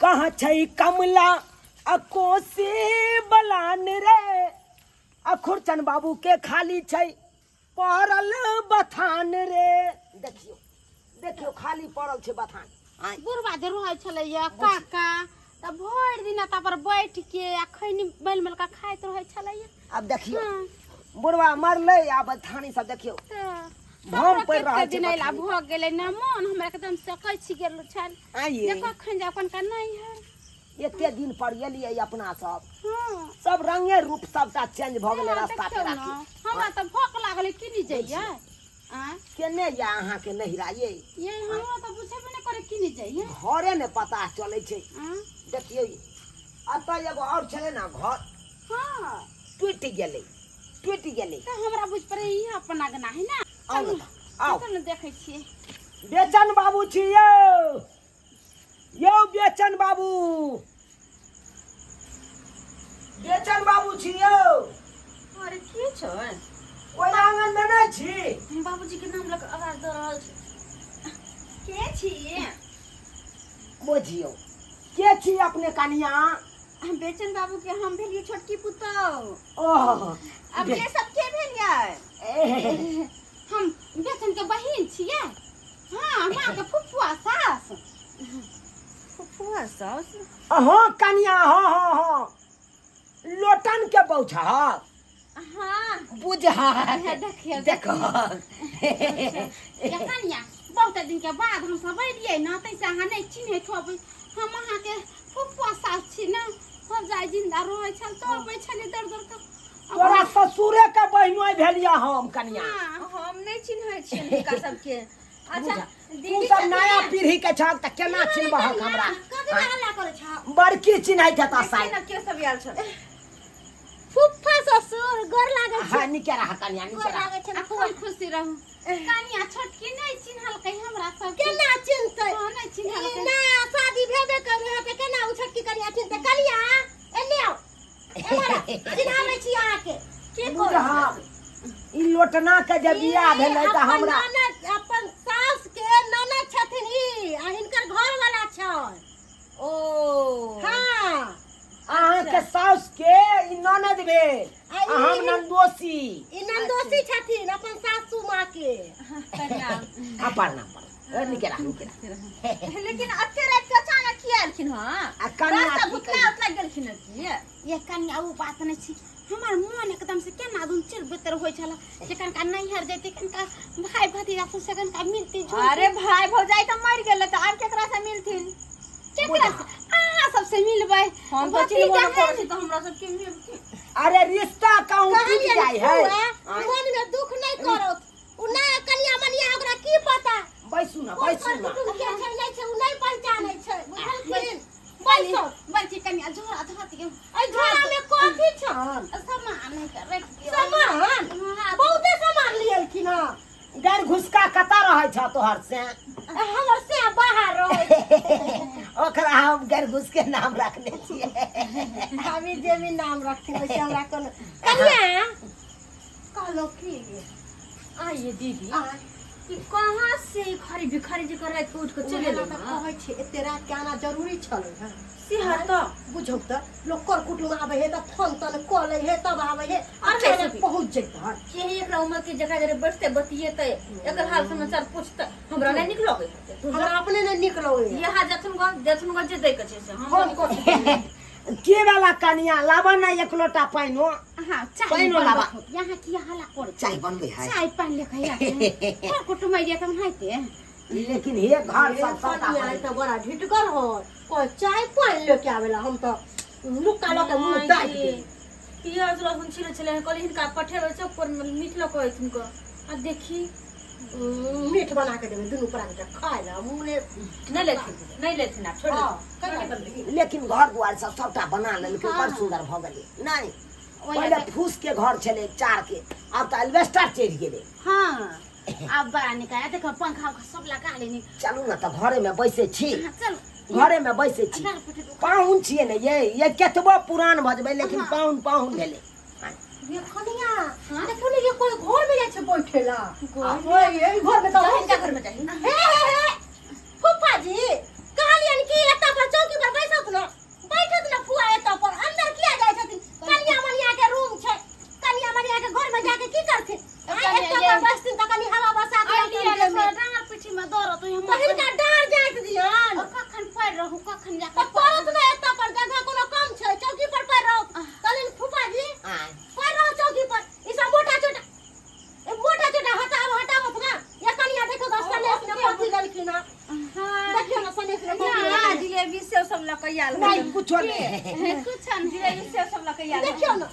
कहाँ छै कमला आ कोसी बलान रे आ खुरचन बाबू के खाली छै पड़ल बथान रे। देखियौ देखियौ खाली पड़ल छै बथान। आँय। बुढ़बा जे रहै छलैया काका तऽ भरि दिन एतऽ पर बैठ के आ खैनी मलि मलि कऽ खाइत रहै छलैया। आब देखियौ बुढ़बा मरलै, आब थानी सब देखियौ तऽ भम हमरो पड़ि रहल कते छै दिन अयला बथानी। भऽ गेलै ने, मन हमरा एकदम सकैछ गेल छल आँय जे कखन जाउ कनका नहि है। एते दिन पर एलियै अपना सब, हँ सब रंगे रूप सबटा चेंज भऽ गेलै हँ, रास्ता देखियौ पेरा ने के। हमरा तऽ भूख लागल, किनी जइयै? आँय केने या अहाँके नहिरा ये? ये हमरा तऽ बुझेबे नहि करे किनी जइयै, घरे ने पता चलै छै। आँय देखियौ एतऽ एगो आओर छलै ने घर, हँ टूटि गेलै, टूटि गेलै। तऽ हमरा बुझ पड़े ई अपन अगना है ने। आउ ने चलू तऽ, आउ। चलू ने देखै छियै। बेचन बाबू छी यौ, यौ बेचन बाबू, बेचन बाबू छी यौ। अरे की छै? ओहि आंगन मे नहि छी? बाबूजी के नाम लऽ कऽ आवाज दऽ रहल छै। के छी? बुझियौ के छी अपने कनिया? हम बेचन बाबू के हम भेलियै छोटकी पुतोह। ओह अपने सब के भेलियै? हम बेचन के बहिन छियै। हाँ माँ के फुफुआ सास। फुफुआ सास? हाँ कनिया, हाँ हाँ हाँ, लोटन के बहू छह? हाँ। बुझा देखियौ देखो ये कनिया, बहुत दिन के बाद हम सब एलियै ने, तैसे अहाँ नहि चिन्हैत होबै। हम अहाँके फुफुआ सास छी ने। हम जाय जिंदा रहै छल तो अबै छलै दौड़ दौड़ कऽ। तोरा ससुरे के बहिनोइ भेलिया हम कनिया। हाँ। हम नहि चिन्है छियनि हिनका सबके। अच्छा बुझा तू दीदी सब नया पीढ़ी के छह तऽ केना चिन्हबहक हमरा? कथी हल्ला करै छह? बड़की चिन्हैत हेतह देखिए शायद। ने के सब आयल छल। फुफा ससुर गोर लागै छी। हाँ नीके रह कनिया, नीके गोर रह। लागै छै। खूब खुशी रहू कनिया। छोटकी नहि चिन्हलकै हमरा सब। केना चिन्हतै? हाँ नहि चिन्हलकै। ई नया शादी भेबे करै है तऽ केना उ छोटकी कनिया चिन्हतै? कनिया एने आउ, एम्हर आउ, चिन्हाबै छी अहाँके। के बुझा ई लोटना के जे बियाह भेलै तऽ अपन हमरा ननद, अपन सास के ननद छथिन ई, आ हिनकर घर वाला छै। ओ हाँ अहाँके साउस के ई ननद भेल आ ई- आ हम ननदोसी। ई ननदोसी छथिन अपन सासू माँ के। प्रणाम। आ प्रणाम प्रणाम, ए, नीके रह नीके रह। लेकिन अते रात के अचानक किया एलखिन हँ? आ कनिया रास्ता की भुतला कहियै? उतला गेलखिन हँ की? ये कनिया ओ बात नहि छै, हमर मन एकदम से केना दुन चिर बितर होइ छल जे कनका नैहर जैती, कनका भाई भतीजा सब से कनका मिलती जुलती। अरे भाई भौजाई तऽ मरि गेलै तऽ आब केकरा से मिलथिन? केकरा से? अहाँ सब से मिलबै। हम तऽ भतीजा चिन्हबो नहि है करै छी तऽ हमरा सबके मिलथिन? अरे रिश्ता कहूँ टूट कहलियै जाइ है। फुआ, मन में दुख नहीं करो। उ नया कनिया मनिया ओकरा की पता? बैसू ना कोन बैसू कोन ना। कुटुम के छै नहि छै, उ नहीं पहचानै छै, बुझलखिन? बड़ी बैसो। बड़की कनिया झोरा धऽ दियौ। एहि झोरा में कथी छन? सामान है के रख दियौ। सामान? हाँ। बहुते सामान लियलखिन हँ। गैर घुसका कतऽ रहै छ तोहर से? हमर से बाहर रहै छै। ओकरा हम गैर घुसके नाम रखने छियै। हम जे भी नाम रखथिन ओइसे हमरा कोनो। कनिया कहलो की आइए दीदी, आँय, ई कहाँ से ई खरी भिखारी जी रात के उठ के चले उहे एलै ला तऽ हँ? कहै छी एते रात के आना जरूरी छलै हँ। से हर तऽ बुझौ तऽ लोक कर कुटुम आबै है तऽ फोन तोन कऽ लै है तब आबै है, अरे अचानक सखी। पहुँच जैतहन। के ही एकरा उम्र के जकरा जरे बैठते बतियेते एकर हाल समाचार पूछते हमरा नहि नीक लगै है। हमरा अपने नहि नीक लगै है। यहाँ जथुन गो जथुन गो जे दै के छै से हम हम कथी के वाला कनिया लाबऽ ना एक लोटा पानिओ। हाँ चाय पानिओ बनबै लाबा। होत। यहाँ किया हल्ला करै छी? चाय बनबै है। चाय पानि लेके आया कर कुटुम आइया तऽ हाइते। लेकिन हे घर सब सबटा कनिया बनै तऽ बड़ा ढिटगर हो, कोई चाय पानि लेके आवेला, हम तऽ लुक्का लऽ के मुँह दाबि देली। पियाज लहसुन छिलै छलै, कहली हिनका पठेबै चौक पर मीट लऽ कऽ अयथिन कऽ, आ देखी मीट बना के देबै दुनू प्राणी के खाय ला मुँह नहि लेथिन, नहि लेथिन आब छोड़ हाँ, देथिन। केना बनबै? लेकिन घर दुआर सब सबटा बना लेलकै, बड़ सुंदर भऽ गेलै। नहि पहिले फूस के घर छलै चार के, आब तऽ एल्वेस्टर चढ़ि गेलै। हाँ आब बड़ा निक है, देखो पंखा उंखा सब लगा लेने। चलू ने तऽ घरे में बैसै छी। हाँ, चलू घरे में बैसै छी। डाल फटे दुख। पाहुन छियै ने ये, ये केतबो पुरान भऽ जेबै लेकिन पाहुन पाहुन भेलै। ये कनिया देखो ने, ये कोई घर में जाइ छै बैठे ला? ओए ये घर में तऽ जाही हिनका घर में जाही। हे हे हे फूफा जी कहलियन कि एतऽ पर चौकी पर बैसो कखन जा तऽ पड़त ने एतऽ पर जगह कोनो कम छै चौकी पर पड़ि रहू कहलिन फूफा जी आँय पड़ि रहू चौकी पर ई सब मोटा छोटा ए मोटा छोटा हटाब हटाबत ना ये कनिया देखो तऽ सनेस में कथी लेलखिन हँ देखियौ ना सनेस में कथी ना लेलखिन जिलेबी सेव सब लऽ कऽ आयल नहीं कुछो नहीं कुछ नहीं जिलेबी सेव सब लऽ कऽ आयल देखियौ ना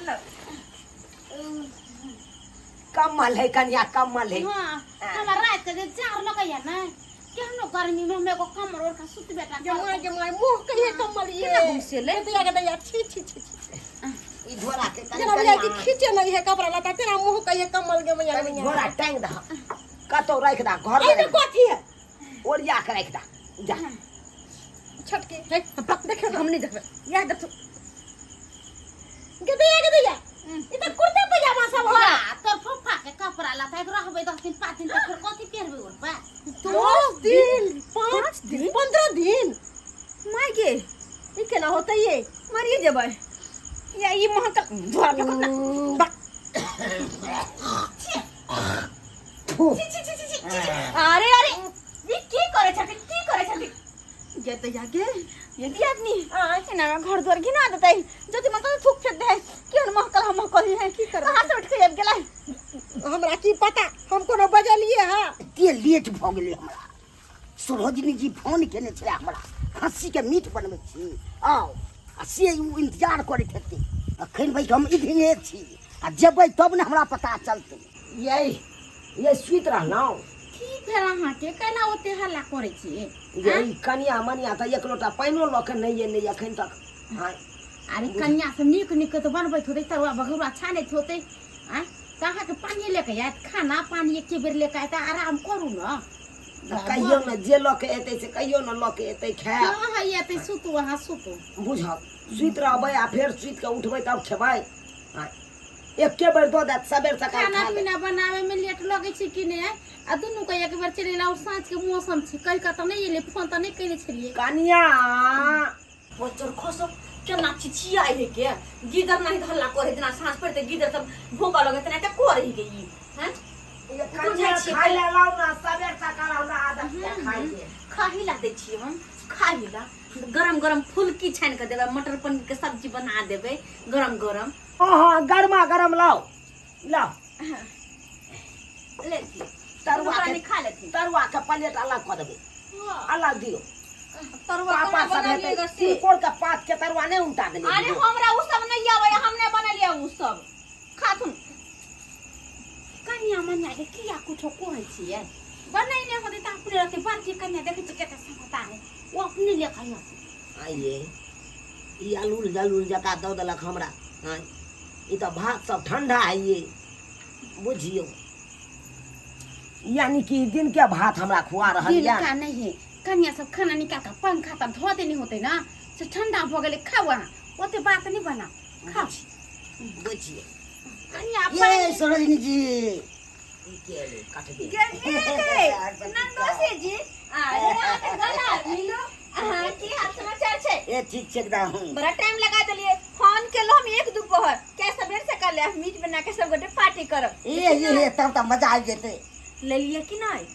लो। कमल है कनिया कमल है हाँ हमरा रात के जे जार लगैया ने केहनो गर्मी में हम एगो कमर ओढ़ के सुत बेटा जमाय जमाय मुँह कहिए कमल ये केना घुसेलै? दैया के दैया छी छी छी छी ई झोरा के कनि जेना बुझाइ कि कनिया खींचे नहीं है कपड़ा लत्ता तेरा मुँह कहिए कमल के मैया कनि मैया झोरा टांग दह कतौ राखि दह घर एहिमे में कथी है ओरिया के राखि दह जा छोटकी हे, पक देखियौ ना हम नहि देखबै इएह देखू गे दैया गे दैया ई तऽ कुर्ता पैजामा सब है जा, तोर फूफा के कपड़ा लत्ता एक रहबै 10 दिन 5 दिन तक फिर कथी पहिरबै ओढ़बै 10 दिन 5 दिन? 15 दिन माय गे ई केना होतै ये मरिए जेबै या ई महकल झोरा फेकत ना बक थू छी छी छी छी छी, छी। अरे अरे ई की करै छथिन की करै छथिन गे तऽ या गे ये आदमी एना घर द्वार घिना देतै जति मन तऽ थूक फेक दे केहन महकल हम महकल है की करबै कहाँ से उठ के आबि गेलै हमरा की पता हम कोनो बजलिए हँ एते लेट भऽ गेलै हमरा सरोजिनी जी फोन केने छलै हमरा खस्सीके मीट बनबै छी आउ आ से ओ इंतजार करैत हेतै अखन भाइ हम इधरे छी आ जेबै तब ने हमरा पता चलतै यही ये सुति रहलहुँ की भेल अहाँके केना ओते हल्ला करै छियै ये कनिया मनिया तऽ एक लोटा पानिओ लऽ के नहि एलै अखन तक हाँ अरे कनिया सब नीक नीक तऽ बनबैत होतै तरुआ बघुआ छानैत होतै आँय तऽ अहाँके पानिए लेके आयत खाना पानी एके बेर लेके आयत आराम करू ने कहियो ने जे लऽ के एतै से कहियो ने लऽ के एतै खायब हँ हँ एतै सुतू अहाँ सुतू बुझल सुति रहबै आ फेर सुति के उठबै तब खेबै आँय, एके बेर दऽ देत सबेर सकाल खाना खा लेब पीना बनावे में लेट लगे छै कि नहि आ दुनू के एक बेर चलि एला और साँझ के मौसम छै कहि कऽ तऽ नहि एलै फोन तऽ नहि कयने छलियै कनिया बच्चर खसो केना छिछियाइ है के गिदर नहीं तऽ हल्ला करे जेना साँझ पड़ते गिदर सब भोंका लगे तेना तऽ करे है के ई हैं कनिया खाय ले लाउ ना सबेर सकाल हमरा आदत छै खाय के खाही ला दै छियै हम खाही ला गरम गरम फुलकी छानि कऽ देबै मटर पनीर के सब्जी बना देबै गरम गरम हाँ हाँ गरमा गरम लाओ लाओ ले तरुआ के खा लेथिन तरुआ के प्लेट अलग कऽ देबै अलग दियौ तरुआ पापा कोना सब बनेलियै हेतै ग से? तिलकोर के पात के तरुआ नहि उनटा देलियै अरे हमरा उ सब नहीं आबै हम नहीं बनेलियै उ सब खाथुन कनिया मनिया के किया कुछो कहै छियै बनैने होतै तऽ अपने रहतै बड़की कनिया देखै छियै कते सभता है ओ अपने लेखा हतै आइये ई अलूल जलूल जकाँ दऽ देलक हमरा आँय ई तऽ भात सब ठंडा है ये बुझियौ यानी कि दिन के भात हमरा खुआ रहल दिन या का नहीं है कनिया सब खाना निकाल के पंखा तब धो देने होते ना से ठंडा भ गेलै खाओ अहाँ ओते बात नहीं बनाओ खाओ बुझियौ कनिया ये पानि सरोजिनी जी ई के एलै कटबे नंदोसी जी अरे अहाँके गला मिलो अहाँ की हाल समाचार छै ए ठीक छै एकदम बड़ा टाइम लगा देलिए फोन केलो हम एक दोपहर क्या सबेर से कर ले मीट बना के सब गोटे पार्टी करब ए ए ए, तब तऽ मजा आबि जेतै ले लिए कि नहीं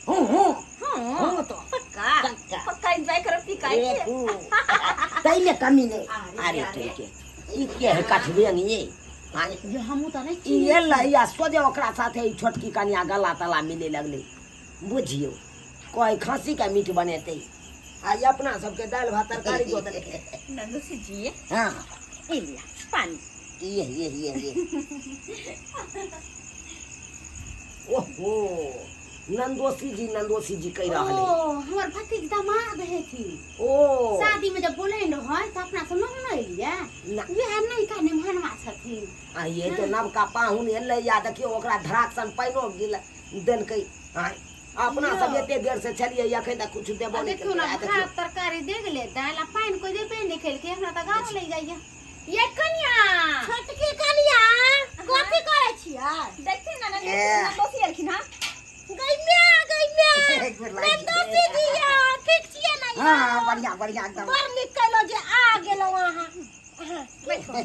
हूँ हूँ हाँ हूँ तो पक्का पक्का। पक्का एंजॉय करब की काहे ए के खूब ताहिमे कमी नहि अरे, अरे अरे। ठीक है ई के है कटबे नहीं आरे जे हमहूँ तऽ नहि ई चिन्है एलै आ सोझे ओकरा साथे ई छोटकी कनिया गला तला मिले लगलै बुझियौ कहै खस्सी के मीट बनेतै आ ई अपना सबके दालि भात तरकारी दऽ देलकै नंदोसी जी हाँ ए लिया पानी ये ये ये ये ओहो नंदोसी जी नंदोसी जी कहि रहल ओ है हमर भतीज दामाद हेथिन ओ शादी में जब बोले रहै तऽ अपना सब नहि ने एलियै ना। वएह नहि का मेहमानवा छथिन आ ये तो नवका पाहुन एलै या देखियौ ओकरा धराक सन पानिओ गिल देलकै आँय अपना सब एते देर से छलियै अखन तक किछु देबो आ नहि देखियौ ने केलकै आ देखियौ भात तरकारी दे गेलै दालि आ पानि कोइ देबे नहि केलकै हमरा तऽ गारो लागि जाइया ये कनिया छोटकी कनिया कथी करै छियै देखथिन ना ए। नंदोसी एलखिन हँ गै म्या गै म्या एक बेर लागि नंदोसी जी यौ ठीक छियै ने यौ हाँ बढ़िया बढ़िया एकदम बड़ नीक कयलहुँ जे आ गेलहुँ अहाँ अहाँ बैठू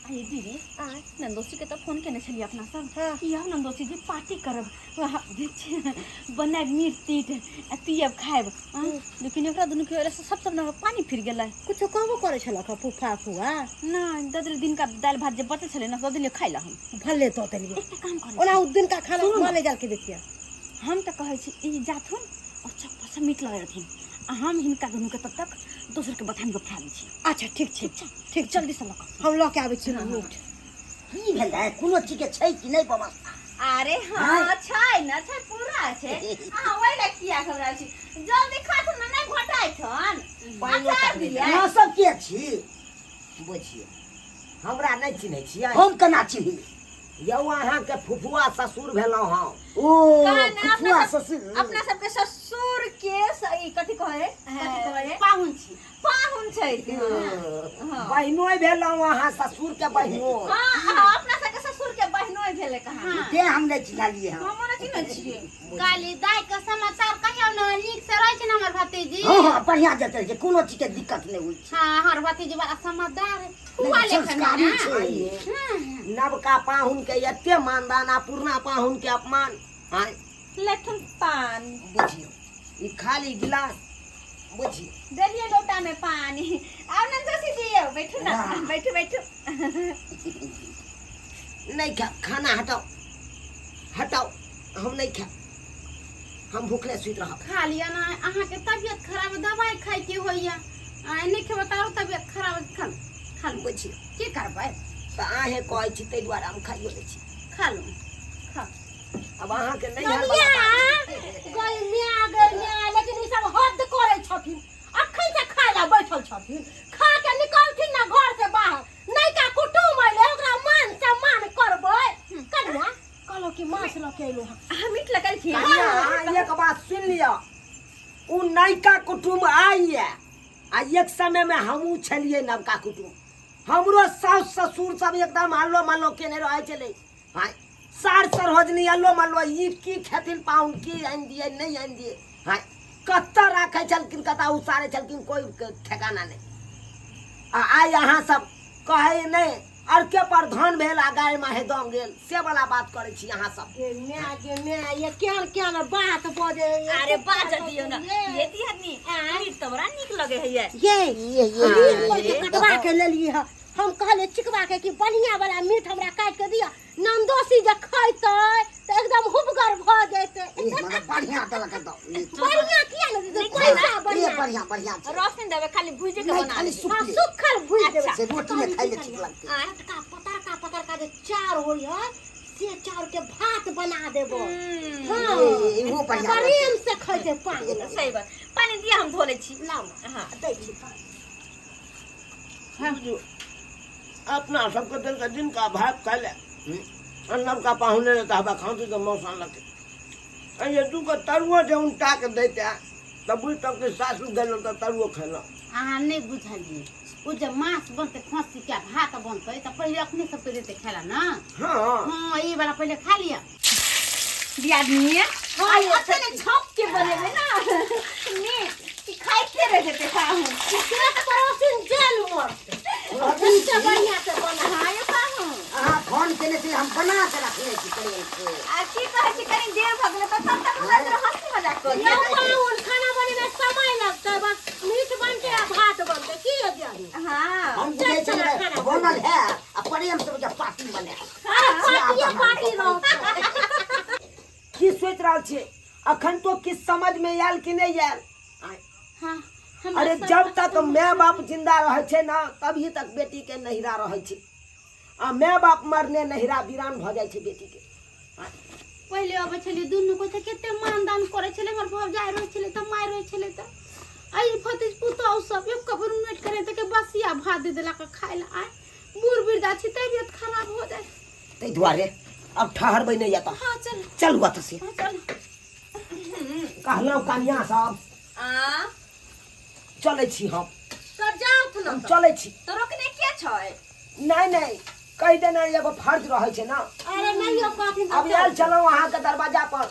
आई दीदी, आँय। नंदोसी के तऽ फोन केने छलियै अपना सब। हाँ। कि आउ नंदोसी जी, पार्टी करब, वहाँ जे छै, बनायब मीट तीट आ पियब खायब। आँय, लेकिन एकरा दुनू के वजह से सब सब ने पानी फिर गेलै। कुछो कहबो करै छलक हँ फूफा फुआ? नहि, दऽ देलियै। दिनका दालि भात जे बचल छलै ने, दऽ देलियै खाइ लए हम। भले दऽ देलियै। एकटा काम करै ओना ओ दिनका खाना सुनू ने। माले जाल के देतियै। हम तऽ कहै छी ई जाथुन और चप्पल से मीट लऽ रहथिन आ हम हिनका दुनू के तब तक दोसर के बथान के फड़ा दै छी। अच्छा, ठीक छै। ठीक छै। ठीक। जल्दी से लऽ कऽ। हम लऽ के आबै छी मीट। की भेलै? कोनो चीज के छै कि नहि व्यवस्था? अरे हाँ, छै ने, छै, पूरा छै। अहाँ ओहि लए किया घबराइ छी? जल्दी खाथुन ने, नहि घोटाइ छन। पानियो अचार तक नहि। दियै। अहाँ सब के छी? बुझियौ, हमरा नहि चिन्है छियै? हम केना चिन्ही यौ? अहाँके फुफुआ ससुर भेलहुँ हम। ओ कहे ने, अपना फुफुआ सब- ससुर। अपना सबके ससुर के ई कथी कहै, कथी कहै? पाहुन छी। पाहुन छै। हाँ। बहिनोइ भेलहुँ अहाँ ससुर के बहिनोइ। हाँ हाँ, अपना सबके ससुर के बहिनोइ भेलै कहाँ। हाँ। ते हम नहि चिन्हलियै हम। हमरो नहि चिन्है छियै। काली दाई के समाचार कहियौ ने, नीक से रहै छै ने हमर भतीजी? हँ हँ, बढ़िआँ जतै छै, कोनो चीज के दिक्कत नहि होइ छै। हाँ, हमर भतीजी बड़ा समझदार है, फुआ लेखन है। संस्कारी ना। छै। हाँ। नवका पाहुन के एते मानदान आ पुरना पाहुन के अपमान, आँय? लेथुन पान। बुझियौ, ई खाली गिलास बुझियौ। देलियै लोटा में पानी। आउ नंदोसी जी, आउ बैठू ना। वाह। बैठू बैठू। नहीं खा खाना, हटाओ हटाओ, हम नहीं खा, हम भूखले सुति रहब। खा लिअ ने, अहाँके तबियत खराब, दवाइ खाइके होइया। आ नहि खेबै तऽ आरो तबियत खराब। खा लू, खा लू। बुझियौ। की करबै? तऽ अहें कहै छी ताहि दुआरे हम खाइयो लै छी। खा लू, खा। अब अहाँके नहीं हर कनिया गई मिया, गई मिया, लेकिन ई सब हद करै छथिन। अखन से खाय ला बैठल छथिन, खा के निकलथिन ना घर से बाहर। नैका कुटुम अइले, ओकरा मान सम्मान करबै। कनिया, कहलो कि माछ लऽ के अइलो हँ। अहाँ मीट लगेलखिन? कनिया, अहाँ एक बात सुन लिअ, ओ नयका कुटुम्ब आइए आ एक समय में हमहूँ छलियै नवका कुटुम्ब। हमरो साउस ससुर सब एकदम हल्लो मल्लो केने रहै छलै। हाँ, सार सरहोजनी अल्लो मल्लो, ई की खेथिन पाहुन, की आनि दिए, नहि आनि दिए। हाँ, कतऽ राखै छलखिन, कतऽ उसारै छलखिन, कोई ठेकाना नहि। आ आइ अहाँ सब कहै नहि, अरके पर धान भेल आ गाय माहे दम गेल, से वाला बात करै छी अहाँ सब। गे माय, गे माय, ये केहन केहन बात बजै? अरे बाज दियौ ने। ये दी आदमी, मीट तऽ बड़ा नीक लगे है ये। ये ये ये मीट पर के कटवा के लेलियै हँ। हम कहलियै चिकवा के कि बढ़िया वाला मीट हमरा काटि के दिअ, नंदोसी जे खैतै तऽ एकदम हुबगर भऽ जेतै। ई मगर बढ़िया देलक दो। बढ़िया किया ने देतै? पैसा ये बढ़िया। बढ़िया बढ़िया छै। रस नहि देबै, खाली भुजे के नहीं, बना खाली देबै। हाँ, सुखले। सुखल भुजि देबै। से रोटी में खाइ ले ठीक लगतै। आँय। पतरका पतरका पतरका जे चाउर होइ है, से चाउर के भात बना देबो। हाँ। इहो बढ़िया लगतै। प्रेम से खैतै पान। सही बात। पानी दिया, हम धो लै छी। लाउ। हाँ। दै छी पानि। बुझू, अपना सबके देलकै दिनका भात खाइ लए आ नवका पाहुने रहै तऽ हवा खाँसी के मौस आनलकै। आ ये दूगो तरुओ जे उनटा के दैते तऽ बुझतौ कि सासु गेलहुँ तऽ तरुओ खेलहुँ। अहाँ नहि बुझलियै, ओ जे माछ बनतै खस्सी के, भात बनतै तऽ पहिले अपने सबके देतै खाय ला ने। हाँ। हाँ, ई वाला पहिले खा लिअ। दियादनी, आइ ओते ने छौंक के बनेबै ना मीट कि खाइते रह जेतै पाहुन। तुरंत पड़ोसिन जेल मरतै। इससे बढ़िया से बना। हाँ यो पाहुन। अहाँ फोन केने छी, हम बना के रखने छी प्रेम से। आ की कहै छी, कनी देर भऽ गेलै तऽ तब तक हमरा जरा हँसी मजाक कऽ यौ लिअ। पाहुन, खाना बनेमे समय लगतै, बस मीट बनतै आ भात बनतै। की यौ दियादनी? हाँ। हम बुझै छलियै बनल है आ प्रेम से बुझा पार्टी बने। अरे पार्टिए पार्टी रहतै। की सोचि रहल छियै? अखन तो किछु समझ में आयल कि नहि आयल? आँय। हाँ, हमरा अरे सब जब तक माय बाप जिंदा रहै छै ना, तभी तक बेटी के नहिरा रहै छै आ माय बाप मरने नहिरा वीरान भऽ जाइ छै बेटी के। पहिले अबै छलियै दुनू को तऽ कते मानदान करै छलै हमर भौजाइ रहै छलै तऽ, माय रहै छलै तऽ। आई भतीज पुतहु सब एक कबर उनट करे तऽ के बसिया भात दे देलक खाय ला। आय बूढ़ वृद्धा छी, तबियत खराब हो जाए। ताहि दुआरे अब ठहरबै नहि एतऽ। हाँ, चल। चलू एतऽ से। हाँ, चल। कहलहुँ कनिया सब, आ चलै छी हम। तऽ जाउथ न। हम चलै छी। तऽ रोकने किया छै? नहि नहि, कहि देना एगो फर्ज रहै छै ना। अरे नहियो कहथिन तऽ अब आयल छलहुँ अहाँके दरवाजा पर,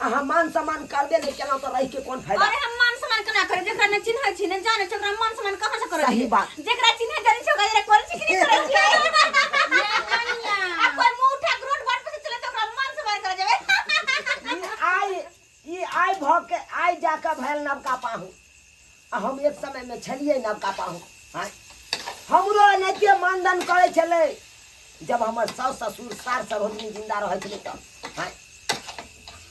अहाँ मान सम्मान करबे नहि केलहुँ तऽ रहि के कोन फायदा? अरे हम मान सम्मान केना करै? जेकरा ने चिन्है छी, ने जानै छी, ओकरा मान सम्मान कहाँ से करै सही छी? बात। जेकरा चिन्है जानै छी, ओकरा जरा करै छी कि नहि करै छी? भेल नवका पाहुन आ हम एक समय में छलियै नवका पाहुन। आँय, हमरो एनाहिते मानदन करै छलै जब हमर साउस ससुर सार सरोजनी जिंदा रहै छलै तब। आँय,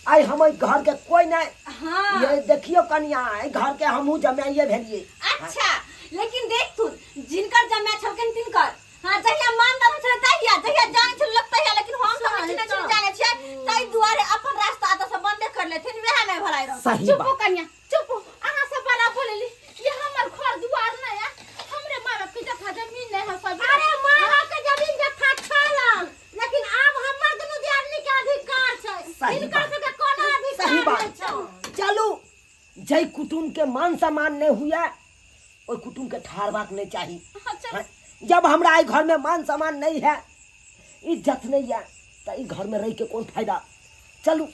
आइ हम एहि घर के कोई नहीं। हाँ। ये देखियो कनिया, एहि घर के हमहूँ जमाइए भेलियै। अच्छा, लेकिन देख तू जिनकर जमाय छलखिन तिनकर, हाँ, जहिया मानदान होइ छलै तहिया, जहिया जानै छलै लोक तहिया, लेकिन हम सब नहि चिन्है छियै, जानै छियै, ताहि दुआरे अपन रास्ता एतऽ से बंदे कर लेथिन, वएह मे भलाई रहतै। सही चुप बात। हो कन्या, चुप हो। अहाँ सब बड़ा बोलेली, ये हमर घर दुआर नहीं है, हमरे माँ बाप के जथा जमीन नहीं है सब। अरे माँ बाप के जमीन जथा छलन, लेकिन आब हमर दुनू दियादनी के अधिकार छै। सही हिनकर बात। सबके कोनो अधिकार सही बात। नहि छै। चलू, जै कुटुम्ब के मान सम्मान नहीं हुए ओहि कुटुम्ब के ठहरबाक नहीं चाही। हाँ, चल। हाँ, जब हमरा एहि घर में मान सम्मान नहीं है, इज्जत नहीं है, तो ई घर में रह के कौन फायदा। चलू,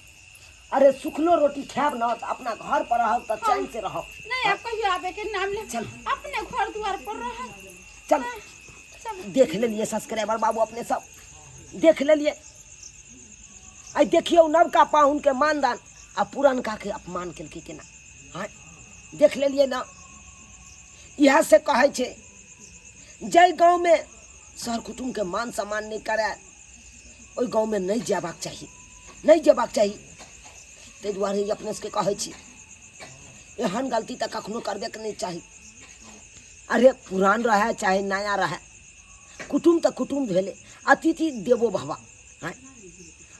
अरे सुखलो रोटी खायब ना तो अपना घर पर रहब तो चैन से रहब। नहीं, अब कहियो आबे के नाम ले। चल। अपने घर द्वार पर रह। चल। चल। देख लेलिए सब्सक्राइबर बाबू, अपने सब देख लेलिए। आई देखियो नवका पाहुन के मानदान आ पुरनका के अपमान केलकै केना। हाँ, देख लेलिए ना। इएह से कहै छै जाहि गाँवमे सर कुटुम्ब के मान सम्मान नहि करय ओहि गाँवमे नहि जयबाक चाही, नहि जयबाक चाही। ताहि दुआरे अपने सबके कहै छी एहन गलती तऽ कखनो करबेके नहि चाही। अरे पुरान रहै चाहे नया रहै, कुटुम्ब तऽ कुटुम्ब भेलै, अतिथि देवो भवा। हाँ,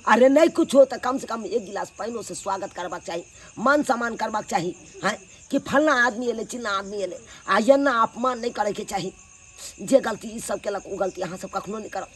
अरे नहीं कुछ हो तो कम से कम एक गिलास पानिओ से स्वागत करबाक चाही, मान सम्मान करबाक चाही। हाँ, कि फल्लाँ आदमी एलै चिल्लाँ आदमी एलै, आ एना अपमान नहीं करैके चाही। जे गलती ई सब केलक ओ गलती अहाँ सब कखनो नहीं करब।